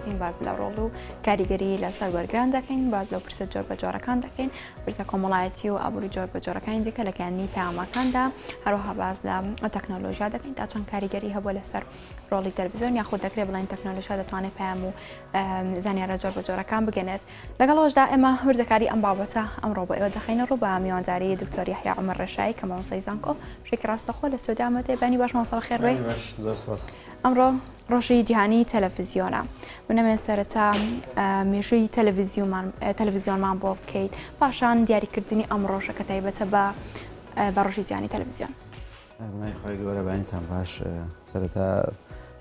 دەکەین، باس لە ڕۆڵ و کاریگەری لەسەر وەرگران دەکەین، باس لەو پرسە جۆربەجۆرەکان دەکەین، پرسە کۆمەڵایەتی و ئابووری جۆربەجۆرەکانی دیکە لە گەیاندنی پەیامەکاندا، هەروەها باس لە تەکنەلۆژیا دەکەین تا چەند کاریگەری هەبووە لەسەر ڕۆڵی تەلەڤیزیۆن یاخود دەکرێت بڵێین تەکنەلۆژیا دەتوانێت پەیام و زانیارە جۆربەجۆرەکان بگەنێت. لەگەڵ ئەوەشدا ئێمە وردەکاری ئەم بابەتە ئەمڕۆ بۆ ئێوە دەخەینە ڕوو بە میوانداری دکتۆر یەحیا عومەر ڕێشایی کە مامۆستای زانکۆ بەشێکی ڕاستەخۆ لە سوێدی ئامادەیە. بەیانی باش مامۆستا بەخێر بێی. بەیانی باش، زۆر سپاس. ئەمڕۆ ڕۆژی جیهانی تەلەفزیۆنە. من ئەمەوێت سەرەتا مێژووی تەلەفزیۆنمان تەلەفزیۆنمان بۆ بکەیت، پاشان دیاریکردنی ئەم ڕۆژە کە تایبەتە بە بە ڕۆژی جیهانی تەلەفزیۆن. بەناوی خوای گەورە بەیانیتان باش. سەرەتا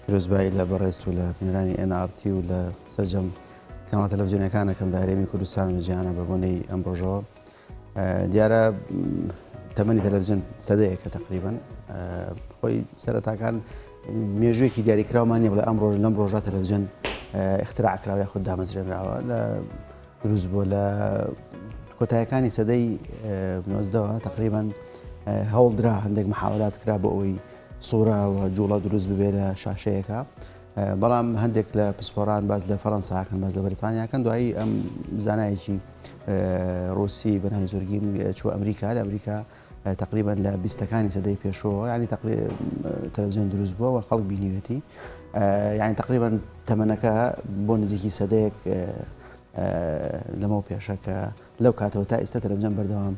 پیرۆزبایی لە بەڕێزت و لە بینەرانی NRT و لە سەرجەم کەناڵە تەلەڤزیۆنەکان ئەکەم لە هەرێمی کوردستان و جیهانە بە بۆنەی ئەم ڕۆژەوە. دیارە تەمەنی تەلەڤزیۆن سەدەیەکە تقریبا خۆی سەرەتاکان مێژوویەکی دیاریکراومان نیە بڵێ ئەم ڕۆژ لەم ڕۆژە تەلەڤزیۆن اختراع کراوە یاخود دامەزرێنراوە لە دروست بووە لە کۆتایەکانی سەدەی نۆزدەوە تقریبا هەوڵدرا هەندێک محاولات کرا بۆ ئەوەی سوورە و جوڵە دروست ببێ لە شاشەیەەکە بەڵام هەندێک لە پسپۆران باس لە فەرەنساکەن باس لە بەریتانیاکەن دوایی ئەم زانایەکی ڕوسی بە ناوی زۆرگین چوە ئەمریکا لە ئەمریکا تقریبا لە بیستەکانی سەدەی پێشەوە ینی تەلەڤزیۆن دروست بووە و خەڵک بینیوێتی یعنی تقریبا تەمەنەکە بۆ نزیکی سەدەیەک لەمەو پێشە کە لەو کاتەوە تا ئیستا تەلەڤزیۆن بەردەوام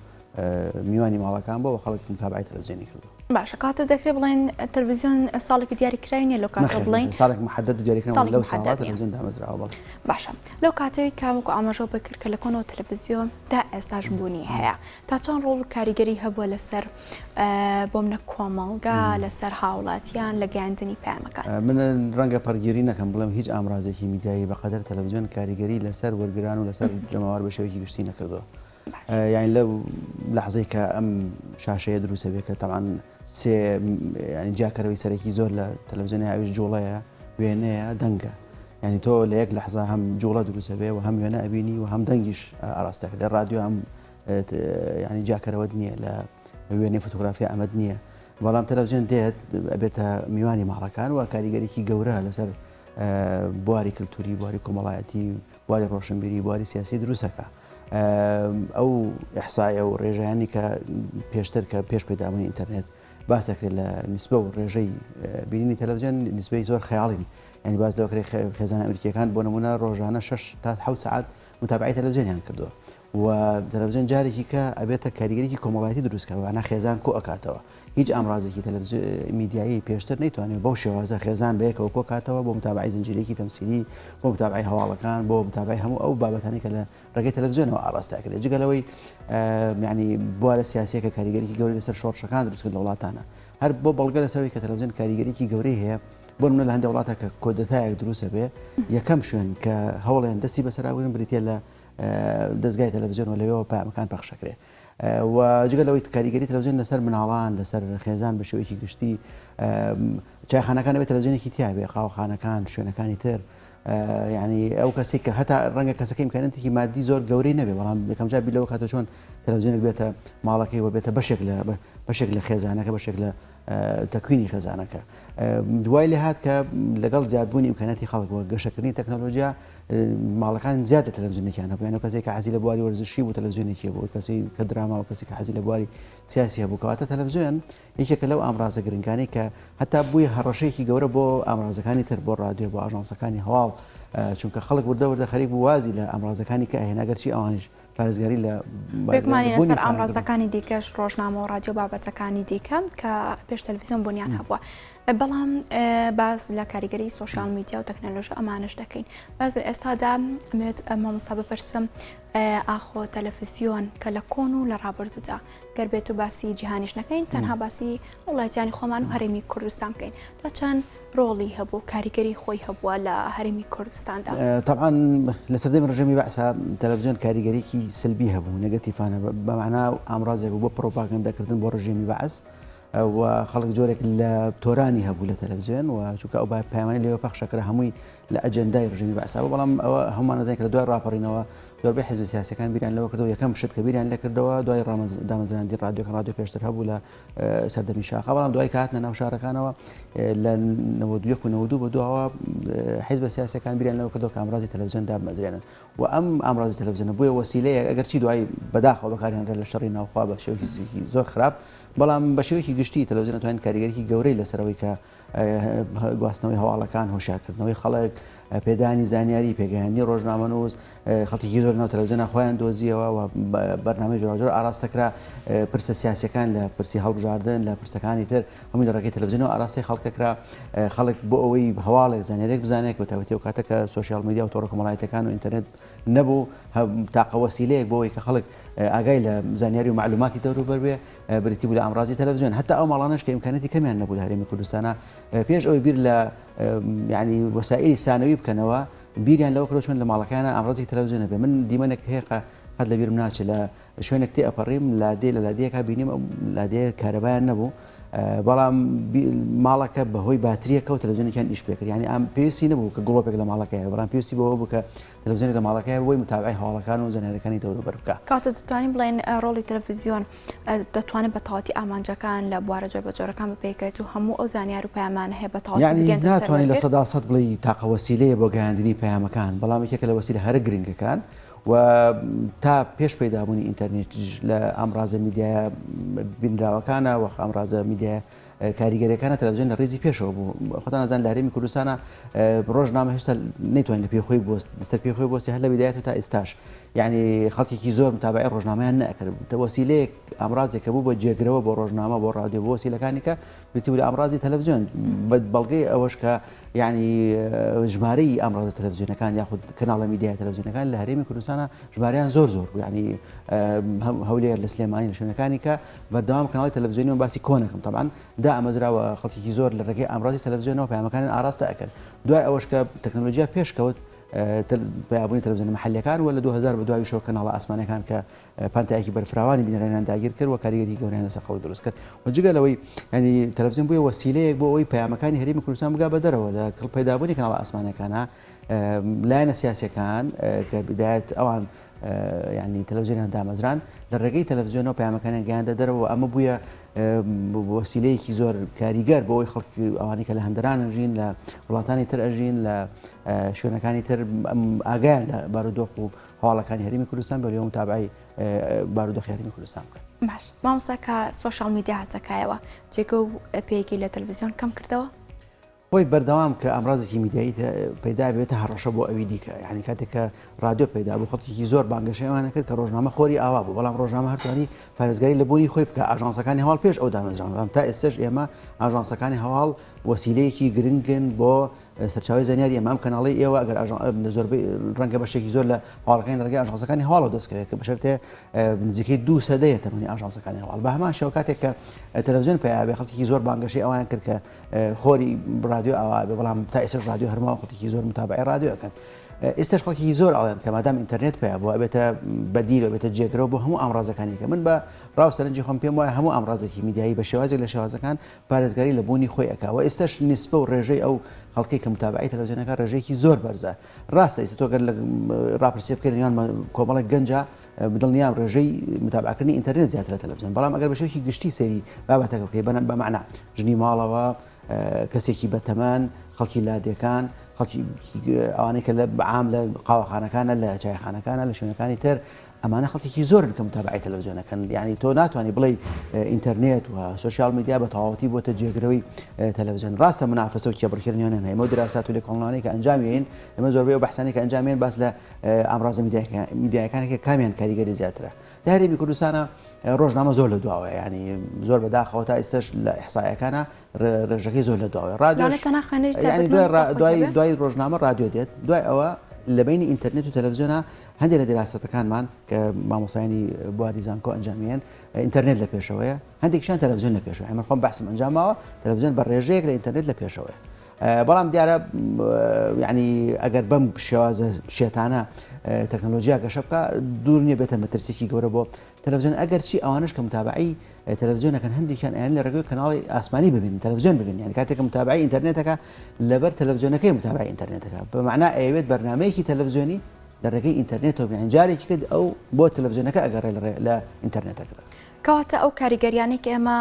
میوانی ماڵەکان بووە و خەڵک متابعەی تەلەڤزیۆنی کردووە. باشە کاتە دەکرێت بڵێن تەلەڤزیۆن ساڵێکی دیاری کراوی نییە لەو کاتەوە بڵێین؟ ساڵێک محدد و دیاری کراوە لەو ساڵە تەلەڤزیۆن دامەزراوە بەڵێ. باشە لەو کاتەی کە وەکو ئاماژەو پێ کرد کە لە کۆنەوە تەلەڤزیۆن تا ئێستاش بوونی هەیە تا چەند ڕۆڵ و کاریگەری هەبووە لەسەر بۆ منە کۆمەڵگا لەسەر هاوڵاتیان لە گەیاندنی پەیامەکان؟ من ڕەنگە پەڕگیری نەکەم بڵێم هیچ ئامرازێکی میدیایی بەقەدەر تەلەڤزیۆن کاریگەری لەسەر وەرگران و لەسەر جەماوەر بە شێوەیەکی گشتی نەکردووە. یانی لەو لەحزەی کە ئەم شاشەیە دروستە بێ کە تەمان سێ ینی جیاکەرەوەی سەرەکی زۆر لە تەلەڤزیۆنی ئەویش جوڵەیە وێنەیە دەنگە ینی تۆ لە یەک لەحزە هەم جوڵە دروستە بێ و هەم وێنە ئەبینی و هەم دەنگیش ئاراستەکە لە رادیۆ ئەم ینی جیاکەرەوەت نییە لە وێنەی فۆتۆگرافیا ئەمەد نییە بەڵام تەلەڤزیۆن دێت ئەبێتە میوانی ماڵەکان و کاریگەریی گەورە لەسەر بواری کللتوری بواری کۆمەڵایەتی بواری ڕۆشنبیری بواری سیاسی دروستەکە ئەو ئیحسایە و ڕێژەیانی کە پێشتر کە پێش پەیدابوونی ئینتەرنێت باس دەکرێت لە نیسبە و ڕێژەی بینینی تەلەڤزیۆن نیسبەی زۆر خەیاڵین یعنی باس لەوە کرێت خێزانە ئەمریکیەکان بۆ نمونە ڕۆژانە 6 تا 7 سەعات متابعەی تەلەڤزیۆنیان کردووە و تەلەڤزیۆن جارێکی کە ئەبێتە کاریگەریی کۆمەڵایەتی دروست کە بەنا خێزان کۆ ئەکاتەوە هیچ ئامرازێکی تەلەڤزیۆن میدیایی پێشتر نەیتوانیوە بەو شێوازە خێزان بەیەکەوە کۆکاتەوە بۆ متابعەی زنجیرەیەکی تەمسیلی، بۆ متابعەی هەواڵەکان، بۆ متابعەی هەموو ئەو بابەتانەی کە لە ڕێگەی تەلەڤزیۆنەوە ئاڕاستە ئەکرێت. جگە لەوەی یانی بوارە سیاسییەکە کاریگەریی گەورەی لەسەر شۆڕشەکان دروست کرد لە وڵاتانە. هەر بۆ بەڵگە لەسەر ئەوەی کە تەلەڤزیۆن کاریگەریی گەورەی هەیە، بۆ نمونە لە هەندێک وڵاتە کە کۆدەتایەک دروست ئەبێ، یەکەم شوێن کە هەوڵیان دەستی بەسەرا بگرن بریتییە لە دەزگای تەلەڤزیۆن و لەوێوە پەیامەکان پەخش ئەکرێ. و جگە لەوەی کاریگەری تەلەڤزیۆن لەسەر مناڵان لەسەر خێزان بە شێوەیەکی گشتی چایخانەکان ئەبێ تەلەڤزیۆنێکی تیا بێ قاوەخانەکان شوێنەکانی تر یعنی ئەو کەسێک کە هەتا ڕەنگە کەسەکە ئیمکاناتێکی مادی زۆر گەورەی نەبێ بەڵام یەکەم جار بیر لەوە کاتەوە چۆن تەلەڤزیۆنێک بێتە ماڵەکەی و بێتە بەشێک لە بەشێک لە خێزانەکە بەشێک لە تەکوینی خێزانەکە دوای لێ هات کە لەگەڵ زیادبوونی ئیمکاناتی خەڵک و گەشەکردنی تەکنەلۆژیا ماڵەکان زیاد لە تەلەڤزیۆنێکیان هەبوو یان کەسێک کە حەزی لە بواری وەرزشی بوو تەلەڤزیۆنێکی هەبوو کەسی کە دراما و کەسی کە حەزی لە بواری سیاسی هەبوو کەواتە تەلەڤزیۆن یەکێکە لەو ئامرازە گرنگانەی کە هەتا بووی هەڕەشەیەکی گەورە بۆ ئامرازەکانی تر بۆ ڕادیۆ بۆ ئاژانسەکانی هەواڵ چونکە خەڵک وردە وردە خەریک بوو وازی لە ئامرازەکانی کە ئەهێنا گەرچی ئەوانیش پارێزگاری لە بێگومانی لەسەر ئامرازەکانی دیکەش ڕۆژنامە و ڕادیۆ بابەتەکانی دیکە کە پێش تەلەڤزیۆن بوونیان هەبووە بەڵام باس لە کاریگەری سۆشیال میدیا و تەکنەلۆژیا ئەمانەش دەکەین باس لە ئێستادا ئەمێت مامۆستا بپرسم ئاخۆ تەلەفزیۆن کە لە کۆن و لە ڕابردوودا گەر بێت و باسی جیهانیش نەکەین تەنها باسی وڵاتیانی خۆمان و هەرێمی کوردستان بکەین تا چەند ڕۆڵی هەبوو کاریگەری خۆی هەبووە لە هەرێمی کوردستاندا؟ تەبعەن لە سەردەمی ڕژێمی بەعسا تەلەڤزیۆن کاریگەریی سلبی هەبوو، نێگەتیفانە، بە مەعنا ئامرازێک بوو بۆ پڕۆپاگەندەکردن بۆ ڕژێمی بەعس و خەڵک جۆرێک لە تۆرانی هەبوو لە تەلەڤزیۆن و چونکە ئەو پەیامانەی لەوێ پەخش ئەکرا هەمووی لە ئەجێندای ڕژێمی بەعسا بوو، بەڵام ئەوە هەموومان دەزانین کە لە دوای ڕاپەڕینەوە زۆربەی حیزبە سیاسیەکان بیریان لەوە کردەوە یەکەم شت کە بیریان لێ کردەوە دوای دامەزراندنی ڕادیۆکان، ڕادیۆ پێشتر هەبوو لە سەردەمی شاخا، بەڵام دوای کە هاتنە ناو شارەکانەوە لە 91 و 92 بە دواوە حیزبە سیاسیەکان بیریان لەوە کردەوە کە ئامرازی تەلەڤزیۆن دابمەزرێنن و ئەم ئامرازی تەلەڤزیۆنە بووە وەسیلەیەک ئەگەرچی دوای بەداخەوە بەکارهێنرا لە شەڕی ناوخوا بە شێوەیەکی زۆر خراپ، بەڵام بە شێوەیەکی گشتی تەلەڤزیۆن دەتوانێت کاریگەریی گەورەی لەسەر ئەوەی کە گواستنەوەی هەواڵەکان، هۆشیارکردنەوەی خەڵک، پێدانی زانیاری، پێگەیاندنی ڕۆژنامەنووس، خەڵکێکی زۆر لەناو تەلەڤزیۆنا خۆیان دۆزییەوە و بەرنامەی جۆراوجۆر ئاراستە کرا، پرسە سیاسییەکان لە پرسی هەڵبژاردن، لە پرسەکانی تر هەمووی لە ڕێگەی تەلەڤزیۆنەوە ئاراستەی خەڵکە کرا. خەڵک بۆ ئەوەی هەواڵێک، زانیارییەک بزانێت، بەتایبەتی ئەو کاتە کە سۆشیال میدیا و تۆڕە کۆمەڵایەتییەکان و ئینتەرنێت نەبوو، تاقە وەسیلەیەک بۆ ئەوەی کە خەڵک ئاگای لە زانیاری و مەعلوماتی دەوروبەر بێ، بریتی بوو لە ئامرازی تەلەڤزیۆن. هەتا ئەو ماڵانەش کە ئیمکانیەتی کەمیان نەبوو لە هەرێمی کوردستانا پێش ئەوەی بیر لە یانی وەسائیلی سانەوی بکەنەوە بیریان لەوە کردەوە چۆن لە ماڵەکەیانا ئامرازێکی تەلەڤزیۆن هەبێ. من دیمەنێک هەیە قەت لە بیرم ناچێ لە شوێنێک تێ ئەپەڕیم لادێ لە لادێیەکا بینیم ئەو لادێیە کارەبایان نەبوو بەڵام ماڵەکە بەهۆی باتریەکەوە تەلەڤزیۆنێکیان ئیش پێکرد یانی ئام پێویستی نەبوو کە گڵۆپێک لە ماڵەکەی هەبێ بەڵام پێویستی بەوە بوو کە تەلەڤزیۆنێک لە ماڵەکەی هەبێ بۆی متابعەی هەواڵەکان و زانیاریەکانی دەوروبەر بکا. کەواتە دەتوانین بڵێین ڕۆڵی تەلەڤزیۆن دەتوانێت بە تەواوەتی ئامانجەکان لە بوارە جۆربەجۆرەکان بپێکێت و هەموو ئەو زانیار و پەیامانە هەیە بە تەواوەتی یەعنی بگەیەنێتە سەر ناتوانین لە وەرگر؟ 100% بڵێی تاقە وەسیلەیە بۆ گەیاندنی پەیامەکان، بەڵام یەکێکە لە وەسیلە هەرە گرنگەکان و تا پێش پەیدابوونی ئینتەرنێتیش لە ئامرازە میدیایە بینراوەکانە و ئامرازە میدیایە کاریگەریەکانە تەلەڤزیۆن لە ڕیزی پێشەوە بوو خۆتان ئەزان لە هەرێمی کوردستانە ڕۆژنامە هێشتا نەیتوانی لە پێی خۆی بوەست لەسەر پێی خۆی بوەستی هەر لە بیدایەت و تا ئێستاش یعنی خەڵکێکی زۆر متابعەی ڕۆژنامەیان نەئەکرد وەسیلەیەک ئامرازێک کە بوو بە جێگرەوە بۆ ڕۆژنامە بۆ ڕادیۆ بۆ وەسیلەکانی کە بریتی بوو لە ئامرازی تەلەڤزیۆن بە بەڵگەی ئەوەش کە یعنی ژمارەی ئامرازە تەلەڤزیۆنەکان یاخود کەناڵە میدیای تەلەڤزیۆنەکان لە هەرێمی کوردستانە ژمارەیان زۆر زۆر بوو یعنی هەولێر لە سلێمانی لە شوێنەکانی کە بەردەوام کەناڵی تەلەفزیۆنی من باسی کۆنەکەم تەبعەن دامەزراوە خەڵکێکی زۆر لە ڕێگەی ئامرازی تەلەفزیۆنەوە پەیامەکانیان ئاراستە ئەکرد دوای ئەوەش کە تەکنەلۆژیا پێشکەوت پەیابوونی تەلەفزیۆنە محەلیەکان و لە 2000 بە دواویشەوە کەناڵە ئاسمانەکان کە پانتایەکی بەرفراوانی بینەرانیان داگیر کرد و کاریگەری گەورەیان لەسەر خەڵک دروست کرد و جگە لەوەی ینی تەلەفزیۆن بووە وەسیلەیەک بۆ ئەوەی پەیامەکانی هەرێمی کوردستان بگا بە دەرەوە لە پەیدابوونی کەناڵە ئاسمانەکانە لایەنە سیاسەکان کە بدایەت ئەوان یانی تەلەڤزیۆنیان دامەزراند، لە ڕێگەی تەلەڤزیۆنەوە پەیامەکانیان گەیاندە دەرەوە و ئەمە بوویە وەسیلەیەکی زۆر کاریگەر بۆ ئەوەی خەڵک ئەوانەی کە لە هەندەران ئەژین، لە وڵاتانی تر ئەژین، لە شوێنەکانی تر ئاگایان لە بارودۆخ و هەواڵەکانی هەرێمی کوردستان بێ و متابعەی بارودۆخی هەرێمی کوردستان بکەن. باش مامۆستا کە سۆشیال میدیا هاتە کایەوە جێگە و پێیەکی لە تەلەڤزیۆن کەم کردەوە؟ خۆی بەردەوام کە ئامرازێکی میدیایی پەیدا بێتە هەڕەشە بۆ ئەوی دیکە یعنی کاتێک کە رادیۆ پەیدا بوو خەڵکێکی زۆر بانگەشەی ئەوانە کرد کە ڕۆژنامە خۆری ئاوا بوو بەڵام ڕۆژنامە هەرتوانی پارێزگاری لە بوونی خۆی بکە ئاژانسەکانی هەواڵ پێش ئەو دامەزران بەڵام تا ئێستش ئێمە ئاژانسەکانی هەواڵ وەسیلەیەکی گرنگن بۆ سەرچاوی زانیاری ئێمە ئەم کەناڵی ئێوە ئەگەر لە زۆربەی ڕەنگە بەشێکی زۆر لە هەواڵەکانی لە ڕێگەی ئاژانسەکانی هەواڵەوە دەستکەوێت کە بەشەرتێ نزیکەی دوو سەدەیە تەمەنی ئاژانسەکانی هەواڵ بە هەمان شێوە کاتێک کە تەلەڤزیۆن پەیا بێ خەڵکێکی زۆر بانگەشەی ئەوان کرد کە خۆری ڕادیۆ ئاوا بێ بەڵام تا ئێستاش ڕادیۆ هەرماوە خەڵکێکی زۆر متابعەی ڕادیۆ ئەکەن ئێستاش خەڵکێکی زۆر ئەڵێن کە مادام ئینتەرنێت پەیا بووە ئەبێتە بەدیل و ئەبێتە جێگرەوە بۆ هەموو ئامرازەکانی کە من بە ڕا و سەرنجی خۆم پێم وایە هەموو ئامرازێکی میدیایی بە شێوازێک لە شێوازەکان پارێزگاری لە بوونی خۆی ئەکا و ئێستاش نیسبە و ڕێژەی ئەو خەڵکەی کە متابعەی تەلەڤزیۆنەکە ڕێژەیەکی زۆر بەرزە ڕاستە ئێستا تۆ گەر لە ڕاپرسیە بکەی لە نێوان کۆمەڵێک گەنجا دڵنیام ڕێژەی متابعەکردنی ئینتەرنێت زیاترە تەلەڤزیۆن بەڵام ئەگەر بە شێوەیەکی گشتی سەیری بابەتەکە بکەی بە مەعنا ژنی ماڵەوە کەسێکی بەتەمەن خەڵکی لادێکان خەڵکی ئەوانەی کە لە عام لە قاوەخانەکانە لە چایخانەکانە لە شوێنەکانی تر ئەمانە خەڵکێکی زۆرن کە متابعەی تەلەڤزیۆنەکەن یعنی تۆ ناتوانانی بڵێ ئینتەرنێت و سۆشیال میدیا بە تەواوەتی بۆتە جێگرەوەی تەلەڤزیۆن ڕاستە منافەسە و کێبڕکێ نێوانیان هەیە ئەو دراسات و لێکۆڵینەوانەی کە ئەنجامیین ئێمە زۆربەی ئەو بەحسانەی کە ئەنجامیان باس لە ئامرازە میدیایەکان کە کامیان کاریگەری زیاترە لە هەرێمی کوردستانە ڕۆژنامە زۆر لە دواوە ینی زۆر بەداخەوە تا ئێستش لە ئیحسایەکانە ڕێژەکەی زۆر لە دواوە ڕادیۆ دوای دوای ڕۆژنامە ڕادیۆ دێت دوای ئەوە لە بینی ئینتەرنێت و تەلەڤزیۆنە هەندێک لە دیراسەتەکانمان کە مامۆسایانی بواری زانکۆ ئەنجامیان ئینتەرنێت لە پێشەوەیە هەندێکشان تەلەڤزیۆن لە پێشەوە ئەمە خۆم بەحسم ئەنجاماوە تەلەڤزیۆن بە ڕێژەیەک لە ئینتەرنێت لە پێشەوەیە بەڵام دیارە یعنی ئەگەر بەم شێوازە شێتانە تەکنەلۆژیا گەشە بکە دوور نییە بێتە مەترسیکی گەورە بۆ تەلەفزیۆن ئەگەر چی ئەوانەش کە متابعەی تەلەفزیۆنەکەن هەندێکیان ئەیان لە ڕێگەی کەناڵی ئاسمانی ببینن تەلەفزیۆن ببینن یانی کاتێک کە متابعەی ئینتەرنێتەکە لەبەر تەلەفزیۆنەکەی متابعەی ئینتەرنێتەکە بە مەعنا ئەیەوێت بەرنامەیەکی تەلەفزیۆنی لە ڕێگەی ئینتەرنێتەوە بینن جارێکی کرد ئەو بۆ تەلەفزیۆنەکە ئەگەڕێ لە ئینتەرنێتەکەدا. کەواتە ئەو کاریگەریانەی کە ئێمە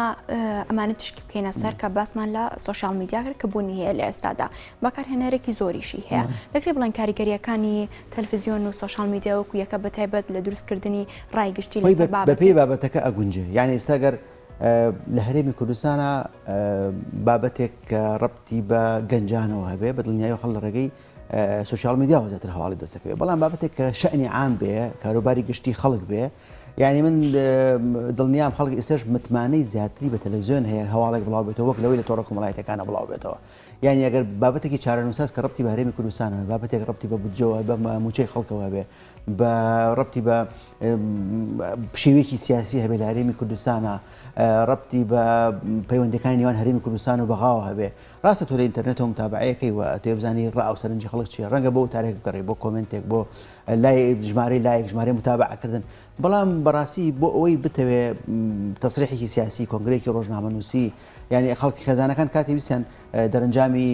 ئەمانە تیشکی بکەینە سەر کە باسمان لە سۆشیال میدیا کرد کە بوونی هەیە لە ئێستادا بەکارهێنەرێکی زۆریشی هەیە دەکرێت بڵێن کاریگەریەکانی تەلفزیۆن و سۆشیال میدیا وەکو یەکە بە تایبەت لە دروستکردنی ڕای گشتی لەسەر بابەتێک؟ بەپێی بابەتەکە ئەگونجێ یانی ئێستا گەر لە هەرێمی کوردستانا بابەتێک کە ڕەبتی بە گەنجانەوە هەبێ بە دڵنیاییەوە خەڵک لە ڕێگەی سۆشیال میدیاوە زیاتر هەواڵی دەست دەکەوێت بەڵام بابەتێک کە شەئنی عام بێ کاروباری گشتی خەڵک بێ یعنی من دڵنیام خەڵک ئێستاش متمانەی زیاتری بە تەلەڤزیۆن هەیە هەواڵێک بڵاو بێتەوە وەک لەوەی لە تۆڕە کۆمەڵایەتیەکانە بڵاو بێتەوە یانی ئەگەر بابەتێکی چارەنووساز کە ڕەبتی بە هەرێمی کوردستانەوە بابەتێک ڕەبتی بە بودجەوە بە مووچەی خەڵکەوە هەبێ بە ڕەبتی بە پشێویەکی سیاسی هەبێ لە هەرێمی کوردستانە ڕەبتی بە پەیوەندەکانی نێوان هەرێمی کوردستان و بەغاوە هەبێ ڕاستە تۆ لە ئینتەرنێتەوە متابعەیەکەی و ئەتەوێ بزانی ڕا و سەرنجی خەڵک چییە ڕەنگە بۆ وتارێک بگەڕێی بۆ comment ێک بۆ لای ژمارەی لایک ژمارەی متابعەکردن بەڵام بەڕاستی بۆ ئەوەی بتەوێ تەسریحێکی سیاسی کۆنگرەیەکی ڕۆژنامەنووسی یانی خەڵکی خێزانەکان کاتی ویستیان دەرەنجامی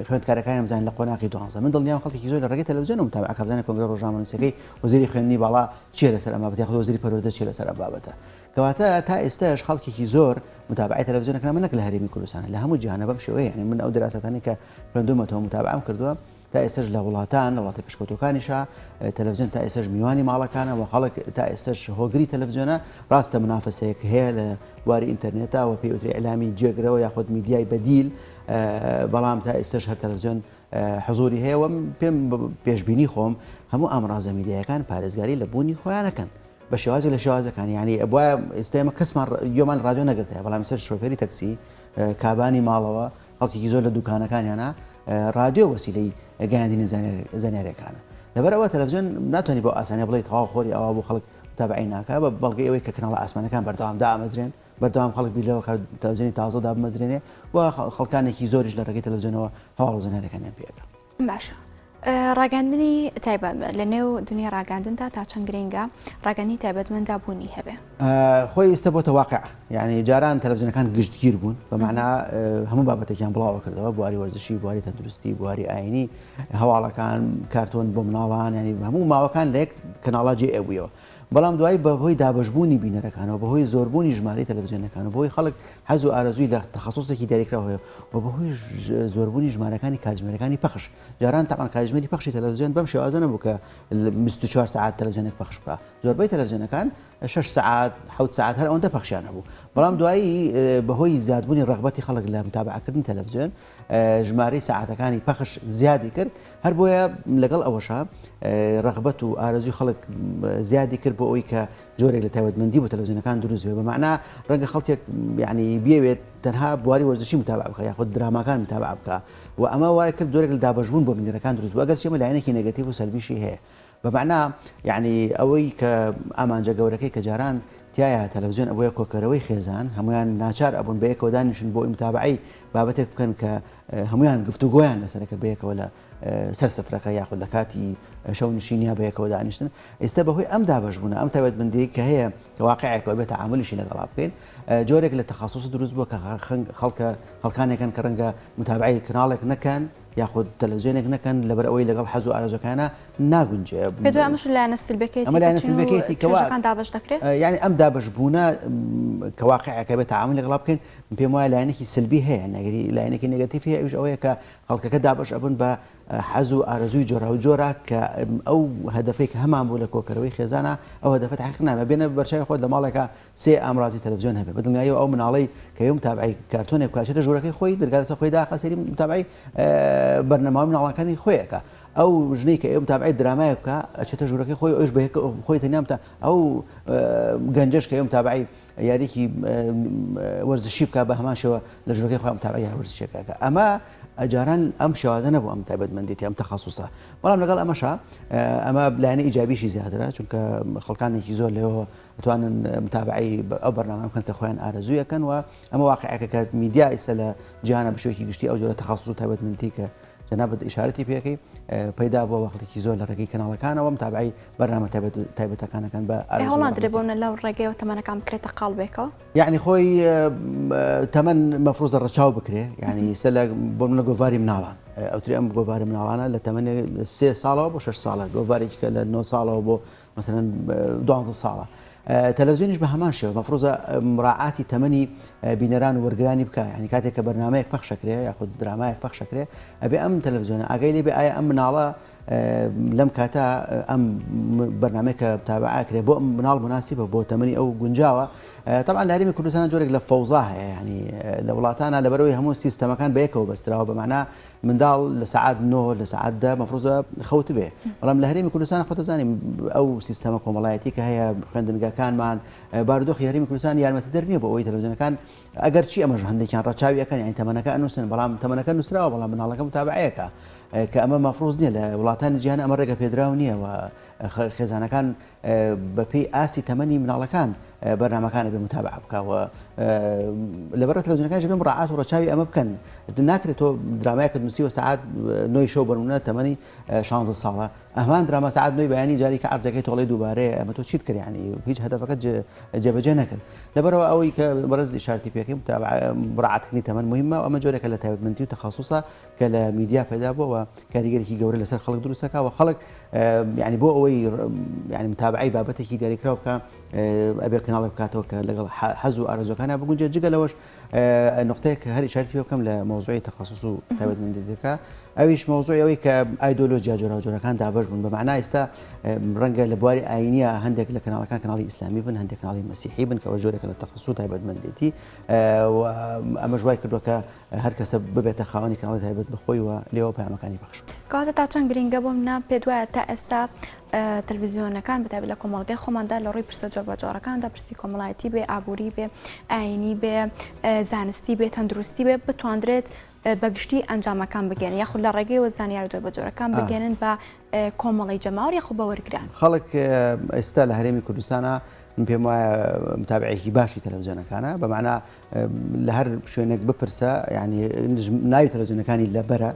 خوێندکارەکانیان بزانن لە قۆناغی دوانزە من دڵنیام خەڵکێکی زۆر لە ڕێگەی تەلەڤزیۆنەوە متابعە کە بزانێت کۆنگرە ڕۆژنامەنووسەکەی وەزیری خوێندنی باڵا چییە لەسەر ئەم بابەتە یاخود وەزیری پەروەردە چییە لەسەر ئەم بابەتە کەواتە تا ئێستاش خەڵکێکی زۆر متابعەی تەلەڤزیۆن ئەکەن ئەمە نەک لە هەرێمی کوردستان لە هەموو جیهانە بەم شێوەیە یانی من ئەو دراساتانەی کە خوێندوومەتەوە متابعەم کردووە تا ئێستاش لە وڵاتان لە وڵاتە پێشکەوتووەکانیشا تەلەڤزیۆن تا ئێستاش میوانی ماڵەکانە و خەڵک تا ئێستاش هۆگری تەلەڤزیۆنە ڕاستە منافەسەیەک هەیە لە بواری ئینتەرنێتا و پێی وترێ ئیعلامی جێگرەوە یاخود میدیای بەدیل بەڵام تا ئێستاش هەر تەلەڤزیۆن حزوری هەیە و پێم پێشبینی خۆم هەموو ئامرازە میدیایەکان پارێزگاری لە بوونی خۆیان ئەکەن بە شێوازێک لە شێوازەکان یعنی ئەبوایە ئێستا ئێمە کەسمان گوێمان ڕادیۆ نەگرتایە بەڵام ئێستا شۆفێری تەکسی کابانی ماڵەوە خەڵکێکی زۆر لە دوکانەکانیانە ڕادیۆ وەسیلەی گەیاندنی زانیاریەکانە لەبەر ئەوە تەلەڤزیۆن ناتوانانی بۆ ئاسانیە بڵێ تەواو خۆری ئەوە بۆ خەڵک متابعەی ناکا بە بەڵگەی ئەوەی کە کەناڵە ئاسمانەکان بەردەوام دامەزرێن بەردەوام خەڵک بیر لەوە کات تەلەڤزیۆنی تازە دابمەزرێنێ و خەڵکانێکی زۆریش لە ڕێگەی تەلەڤزیۆنەوە هەواڵ و زانیاریەکانیان پێ ئەگا. باشە ڕاگەاندنی تایبەت لە نێو دنیای ڕاگەاندندا تا چەند گرنگە ڕاگەاندنی تایبەتمەندا بوونی هەبێ؟ خۆی ئیستە بۆتە واقع یعنی جاران تەلەڤزیۆنەکان گشتگیر بوون بە مەعنا هەموو بابەتێکیان بڵاوە کردەوە بواری وەرزشی بواری تەندروستی بواری ئاینی هەواڵەکان کارتۆن بۆ مناڵان ینی هەموو ماوەکان لە یەک کەناڵا جێ ئەبوویەوە بەڵام دوایی بەهۆی دابەشبوونی بینەرەکانەوە بەهۆی زۆربوونی ژمارەی تەلەڤزیۆنەکان و بەهۆی خەڵک حەز و ئارەزووی لە تەخەسوسێکی دیاریکراو هەیە و بەهۆی زۆربوونی ژمارەکانی کاتژمێرەکانی پەخش جاران تەبعەن کاتژمێری پەخشی تەلەڤزیۆن بەم شێوازە نەبوو کە 24 سەعات تەلەڤزیۆنێک پەخش بکا زۆربەی تەلەڤزیۆنەکان شەش سەعات حەوت سەعات هەر ئەوەندە پەخشیان هەبوو بەڵام دوایی بەهۆی زیادبوونی ڕەغبەتی خەڵک لە متابعەکردنی تەلەڤزیۆن ژمارەی سەعاتەکانی پەخش زیادی کرد هەر بۆیە لەگەڵ ئەوەشا ڕەغبەت و ئارەزووی خەڵک زیادی کرد بۆ ئەوەی کە جۆرێک لە تایبەتمەندی بۆ تەلەڤزیۆنەکان دروست بێ بە مەعنا ڕەنگە خەڵکێک یعنی بیەوێت تەنها بواری وەرزشی متابعە بکە یاخود دراماکان متابعە بکە و ئەمە وای کرد جۆرێک لە دابەشبوون بۆ بینەرەکان دروست بوو ئەگەرچی ئەمە لایەنێکی negative و سەلبیشی هەیە بە مەعنا یعنی ئەوەی کە ئامانجە گەورەکەی کە جاران تیایا تەلەڤزیۆن ئەبووە کۆکەرەوەی خێزان هەمویان ناچار ئەبوون بەیەکەوە دانیشن بۆ متابعەی بابەتێک بکەن کە هەمویان گفتوگۆیان لەسەرەکە بەیەکەوە لە سەر سفرەکە یاخود لە کاتی شەو نشینیا بەیەکەوە دانیشتن ئێستا بەهۆی ئەم دابەشبوونە ئەم تایبەتمەندی کە هەیە کە واقعێکەوە بێت تەعاملیشی لەگەڵا بکەین جۆرێک لە تەخەسوس دروست بووە کە خەڵکە خەڵکانێکن کە ڕەنگە متابعەی کەناڵێک نەکەن یاخود تەلەڤزیۆنێک نەکەن لەبەر ئەوەی لەگەڵ حەز و ئارەزوەکانە ناگونجێ. پێت وایە ئەمەش لایەنە سلبیەکەیەتی ئەمە کە لایەنە چین و سلبیەکەیەتی کە وا توێژەکان دابەش دەکرێ؟ یانی ئەم دابەشبوونە کە واقعێکە بێ تەعامول لەگەڵا بکەین پێم وایە لایەنێکی سلبی هەیە لایەنێکی negative هەیە ئەویش ئەوەیە کە خەڵکەکە دابەش ئەبن بە حەز و ئارەزووی جۆراوجۆرە کە ئەو هەدەفەی کە هەمان بوو لە کۆکەرەوەی خێزانە ئەو هەدەفە تحقیق نابێ بێنە بەرچاوی خۆت لە ماڵێکا سێ ئامرازی تەلەفزیۆن هەبێ بە دڵنیاییەوە ئەو مناڵەی کە یە متابعەی کارتۆنێک بکا ئەچێتە ژوورەکەی خۆی دەرگا لەسەر خۆی داخا سەیری متابعەی بەرنامەی مناڵەکانی خۆی ئەکا ئەو ژنەی کە ئێ متابعەی درامایەک بکا ئەچێتە ژوورەکەی خۆی ئەوش بە خۆی تەنیا متا ئەو گەنجەش کە ئێ متابعەی یاریکی وەرزشی بکا بە هەمان شێوە لە ژوورەکەی خۆی متابعەی یاری وەرزشیەکە ئەکا ئەمە جاران ئەم شێوازە نەبوو ئەم تایبەتمەندێتی ئەم تەخەسوسە بەڵام لەگەڵ ئەمەشا ئەمە لایەنی ئیجابیشی زیاترە چونکە خەڵکانێکی زۆر لەوە بتوانن متابعەی ئەو بەرنامانە بکەن کە خۆیان ئارەزووی ئەکەن و ئەمە واقعێکە کە میدیا ئیستا لە جیهانە بە شێوەیەکی گشتی ئەو جۆرە تەخەسوس و تایبەتمەندی کە جەنابت ئیشارەتی پێکەی پەیدا بووە وە خەڵکی زۆر لە ڕێگەی کەناڵەکانەوە متابعەی بەرنامە تایبەتەکان ئەکەن بە ئارەزوو هەوڵ نادرێ بۆ لەو ڕێگەیەوە تەمەنەکان بکرێتە قاڵبێکەوە؟ یەعنی خۆی تەمەن مەفروزە ڕەچاو بکرێ یعنی ئیستا لە بۆ منە گۆڤاری مناڵان ئەوترێ ئەم گۆڤاری مناڵانە لە تەمەنی سێ ساڵەوە بۆ شەش ساڵە گۆڤارێکی کە لە نۆ ساڵەوە بۆ مەسەلەن دوانزە ساڵە تەلەڤزیۆنیش بە هەمان شێوە مەفروزە مراعاتی تەمەنی بینەران و وەرگرانی بکە یعنی کاتێک کە بەرنمەیەک پەخشەکرێ یاخود درامایەک پەخشەکرێ ئەبێ ئەم تەلەڤزیۆنە ئاگای لێ بێ ئایا ئەم مناڵە لەم کاتە ئەم بەرنمەیە کە تابعاکرێ بۆ ئەم مناڵ مناسبە بۆ تەمەنی ئەو گونجاوە طبعا لە هەرێمی کوردستان جۆرێک لە فەوزا هەیە ینی لە وڵاتانە لەبەرەوەی هەموو سیستەمەکان بەیەکەوە بەستراوە بەمانە منداڵ لە سەعات نۆ لە سەعات دە مەفروزە خەوتبێ بەڵام لە هەرێمی کوردستان خۆت دەزانی ئەو سیستەمە کۆمەڵایەتی کە هەیە خوێندنگاکانمان بارودۆخی هەرێمی کوردستان یارمەتیدەر نییە بۆ ئەوەی تەلەڤزیۆنەکان ئەگەر چی ئەمەش هەندێکیان ڕەچاوی ئەکەن یانی تەمەنەکە ئەنووسن بەڵام تەمەنەکە نووسراوە بەڵام مناڵەکە متابعەیەکە کە ئەمە مەفروز نییە لە وڵاتانی جیهان ئەمە ڕێگە پێدراو نییە و خێزانەکان بەپێی ئاستی تەمەنی مناڵەکان بەرنامەکان ئەبێ متابعە بکا و لەبەر تەلەڤزیۆنەکانیش ئەبێ مڕاعات و ڕەچاوی ئەمە بکەن ناکرێت تۆ درامایەکت نووسیوە سەعات نۆی شەو بەرمونە تەمەنی 16 ساڵە ئەمان دراما سەعات نۆی بەیانی جاری کە عەرزەکەی تۆڵەی دووبارەیە ئەمە تۆ چیت کرد یعنی هیچ هەدەفەکەت جێبەجێ نەکرد لەبەرەوە ئەوەی کە بەڕێز ئیشارەتی پێکەی مراعاتکردنی تەمەن مهمە ئەمە جۆرێکە لە تایبەتمەندی و تەخەسوسە کە لە میدیا پەیدا بووە و کاریگەریی گەورە لەسەر خەڵک دروست دەکات و خەڵک یعنی بۆ ئەوەی یعنی متابعەی بابەتێکی دیاریکراو بکە ئەبێ کەناڵێک بکاتەوە کە لەگەڵ حەز و ئارەزوەکانە بگونجێت جگە لەوەش نقطەیەک هەر ئیشارەتی پێ بکەم لە مەوزوعی تەخەسوس و تایبەتمەندیەکە ئەویش مەوزوعی ئەوەی کە ئایدۆلۆژیا جۆراوجۆرەکان دابەش بوون بە مەعنا ئێستا ڕەنگە لە بواری ئاینیە هەندێک لە کەناڵەکان کەناڵی ئیسلامی بن هەندێک کەناڵی مەسیحی بن کە ئەوە جۆرێکە لە تەخەسوس و تایبەتمەندێتی و ئەمەش وای کردووە کە هەر کەسە ببێتە خاوەنی کەناڵی تایبەت بە خۆی و لێوە پەیامەکانی پەخش بکات. کەواتە تا چەند گرینگە بۆ منە پێت وایە تا ئێستا تەلەفزیۆنەکان بە تایبەت لە کۆمەڵگای خۆماندا لە ڕووی پرسە جۆربەجۆرەکاندا پرسی کۆمەڵایەتی بێ ئابووری بێ ئایینی بێ زانستی بێ تەندروستی بێ بتواندرێت بە گشتی ئەنجامەکان بگەێنن یاخود لە ڕێگەیەوە زانیارە جۆربەجۆرەکان بگەێنن بە کۆمەڵی جەماوەر یاخود بە وەرگران. خەڵک ئێستا لە هەرێمی کوردستانا من پێم وایە متابعێکی باشی تەلەفزیۆنەکانە بە مەعنا لە هەر شوێنێک بپرسە یعنی ناوی تەلەڤزیۆنەکانی لەبەرە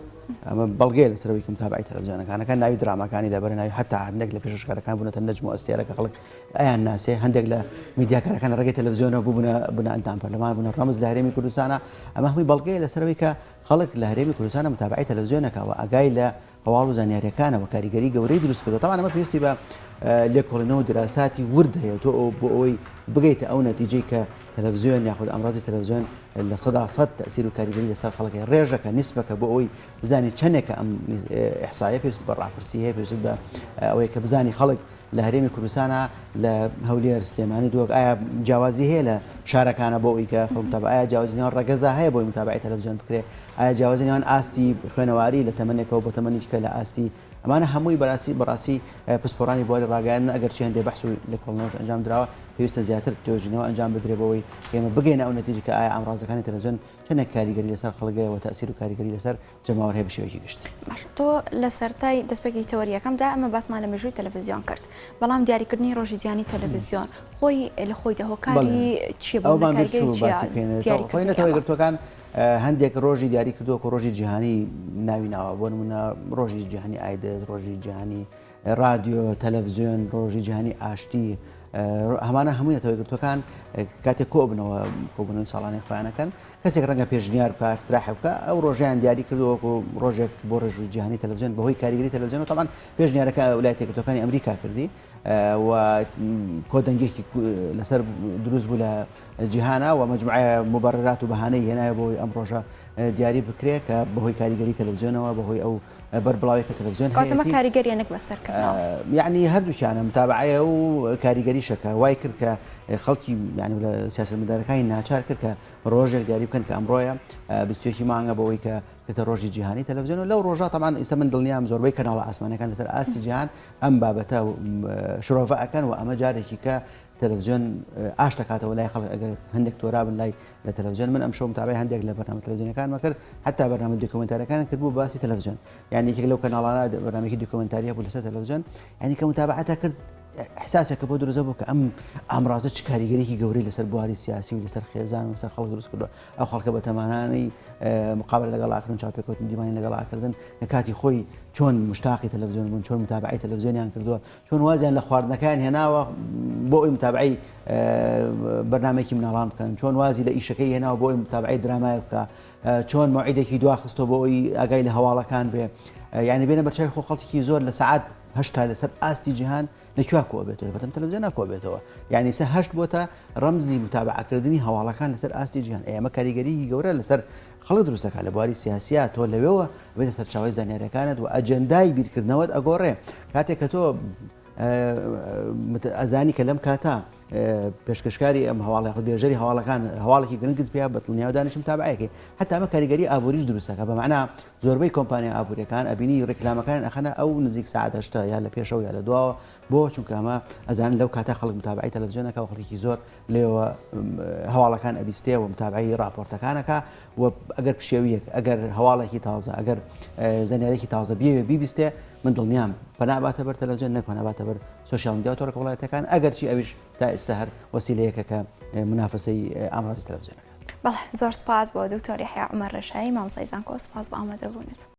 ئەمە بەڵگەیە لەسەرەوەی کە متابعی تەلەڤزیۆنەکانەکان ناوی دراماکانی لەبەرە ناوی حتا هەندێک لە پێشکەشکارەکان بوونەتە نەجم و ئەستێرە کە خەڵک ئەیان ناسێ هەندێک لە میدیاکارەکان لە ڕێگەی تەلەڤزیۆنەوە بوونە بوونە ئەندام پەرلەمان بوونە ڕەمز لە هەرێمی کوردستانە ئەمە هەمووی بەڵگەیە لەسەرەوەی کە خەڵک لە هەرێمی کوردستانە متابعی تەلەڤزیۆنەکە و ئاگای لە هەواڵ و زانیاریەکانەوە کاریگەری گەورەی دروست کردوە تەبعەن ئەمە پێویستی بە لێکۆڵینەوە و دیراساتی ورد هەیە تۆ بۆ ئەوەی بگەیتە ئەو نەتیجەی کە تەلەڤزیۆن یاخود ئامرازی تەلەڤزیۆن 100% تەسیر و کاریگەری لەسەر خەڵک هەیە ڕێژەکە نیسبەکە بۆ ئەوەی بزانی چەندێکە ئەم ئیحسایە پێویست بە ڕاپرسی هەیە پێویست بە ئەوەی کە بزانی خەڵک لە هەرێمی کوردستانە لە هەولێر سلێمانی دهۆک ئایا جیاوازی هەیە لە شارەکانە بۆ ئەوەی کە خەڵک متابعە ئایا جیاوازی نێوان ڕەگەزا هەیە بۆی متابعەی تەلەڤزیۆن بکرێ ئایا جیاوازی نێوان ئاستی خوێنەواری لە تەمەنێکەوە بۆ تەمەنی دیکە لە ئاستی ئەمانە هەمووی بەراستی بەڕاستی پسپۆڕانی بواری ڕاگەیاندن ئەگەرچی هەندێ بەحس و لێکۆڵینەوەش ئەنجام دراوە پێویستە زیاتر توێژینەوە ئەنجام بدرێ بۆ ئەوەی ئێمە بگەینە ئەو نەتیجە کە ئایا ئامڕازەکانی تەلەڤزیۆن چەندێک کاریگەری لەسەر خەڵک هەیە و تەئسیر و کاریگەری لەسەر جەماوەر هەیە بە شێوەیەکی گشتی. باشە تۆ لە سەرەتای دەستپێکی تەوەرییەکەمدا ئێمە باسمان لە مێژووی تەلەڤزیۆن کرد، بەڵام دیاریکردنی ڕۆژی جیهانی تەلەڤزیۆن خۆی لە خۆیدا هۆکاری چییە بۆ ئەومان بیر چوو باسی بکەین خۆی نەتەوە یەکگرتووەکان هەندێک ڕۆژی دیاری کردووە کە ڕۆژی جیهانی ناوی ناوە بۆ نمونە ڕۆژی جیهانی ئایدز ڕۆژی جیهانی ڕادیۆ تەلەڤزیۆن ڕۆژی جیهانی ئاشتی هەمانە هەمووی نەتەوە یەکگرتووەکان کاتێک کۆبنەوە کۆبوونەوەی ساڵانەی خۆیانەکەن کەسێک ڕەنگە پێشنیار بکا اقتراح بکا ئەو ڕۆژەیان دیاری کردووە وەکو ڕۆژێک بۆ ڕێژووی جیهانی تەلەڤزیۆن بەهۆی کاریگەری تەلەڤزیۆن و تەبعەن پێشنیارەکە ولایەتە یەکگرتووەکانی ئەمریکا کردی و کۆدەنگێکی لەسەر دروست بوو لە جیهانا و مجموعە مبررات و بەهانەی هێنایە بۆی ئەم ڕۆژە دیاری بکرێ کە بەهۆی کاریگەری تەلەڤزیۆنەوە بەهۆی ئەو بەربڵاوی کە تەلەڤزیۆن کەواتە کاریگەریە نەک بەسەرکردنەوە. یعنی هەردووکیانە متابعەیە و کاریگەریشە کە وای کرد کە خەڵکی یعنی لە سیاسەتمەدارەکانی ناچار کرد کە ڕۆژێک دیاری بکەن کە ئەمڕۆیە 21 مانگە بۆ ئەوەی کە کرتە ڕۆژی جیهانی تەلەڤزیۆن و لەو ڕۆژە تەبعەن ئیستا من دڵنیام زۆربەی کەناڵە ئاسمانەکان لەسەر ئاستی جیهان ئەم بابەتە شرۆڤە ئەکەن و ئەمە جارێکی کە تەلەڤزیۆن ئاش دەکاتەوە لای خەڵک ئەگەر هەندێک تۆرابن لای لە تەلەڤزیۆن من ئەمشەو متابعەی هەندێک لە بەرنامە تەلەڤزیۆنەکانمە کرد حتا بەرنامە دیکۆمێنتاریەکان کرد بوو باسی تەلەڤزیۆن یعنی یەکێک لەو کەناڵانە بەرنامەیەکی دیکۆمێنتاری هەبوو لەسەر تەلەڤزیۆن یعنی کە متابعەتە کرد. ئیحساسێکە بۆ دروست بوو کە ئەم ئامرازە چ کاریگەریی گەورەی لەسەر بواری سیاسی و لەسەر خێزان و لەسەر خەڵک دروست کردووە. ئەو خەڵکە بەتەمانانەی مقابلە لەگەڵ ئاکردن، چاوپێکەوتن دیوانی لەگەڵ ئاکردن، لە کاتی خۆی چۆن مشتاقی تەلەڤزیۆن بوون، چۆن متابعەی تەلەڤزیۆنیان کردووە، چۆن وازیان لە خواردنەکەیان هێناوە بۆ ئەوی متابعەی بەرنامەیەکی مناڵان بکەن، چۆن وازی لە ئیشەکەی هێناوە بۆ ئەوی متابعەی درامایەک بکە، چۆن مەوعیدێکی دواخستووە بۆ ئەوی ئاگای لە هەواڵەکان بێ. یعنی بێنە بەرچاوی خۆ خەڵکێکی زۆر لە سەعات هەشتا لەسەر ئاستی جیهان لە کوێ کۆ بێتەوە؟ لە بەردەم تەلەڤزیۆنا کۆ بێتەوە. یعنی ئێستا هەشت بۆتە ڕەمزی متابعەکردنی هەواڵەکان لەسەر ئاستی جیهان. ئێ ئەمە کاریگەریی گەورە لەسەر خەڵک دروست دەکات لە بواری سیاسیا تۆ لەوێوە بێتە سەرچاوەی زانیاریەکانت و ئەجێندای بیرکردنەوەت ئەگۆڕێ. کاتێک کە تۆ ئەزانی کە لەم کاتە پێشکەشکاری ئەم هەواڵ یاخود بێژەری هەواڵەکان هەواڵێکی گرنگت پێ بە دڵنیاوە دانیشم تابعەکەی حتا ئەمە کاریگەری ئابووریش دروستەکە بە مەعنا زۆربەی کۆمپانیا ئابووریەکان ئەبینی ڕیکلامەکان ئەخەنە ئەو نزیک سەعات هەشتە یا لە پێشەوە یا لە دواوە بۆ چونکە ئەمە ئەزانن لەو کاتە خەڵک متابعەی تەلەڤزیۆن ئەکا و خەڵکێکی زۆر لێوە هەواڵەکان ئەبیستێ و متابعەی ڕاپۆرتەکان ئەکا و ئەگەر پشێویەک ئەگەر هەواڵێکی تازە ئەگەر زانیارێکی تازە بیەوێ بیبیستێ من دڵنیام پەنا باتە بەر تەلەڤزیۆن نەک پەنا باتە بەر سۆشیال میدیا و تۆڕە کۆمەڵایەتیەکان ئەگەرچی ئەویش تا ئێستا هەر وەسیلەیەکە کە منافەسەی ئامرازی تەلەڤزیۆن ئەکات. بەڵێ زۆر سپاس بۆ دکتۆر یەحیا عومەر ڕێشایی مامۆستای زانکۆ سپاس بۆ ئامادەبوونت.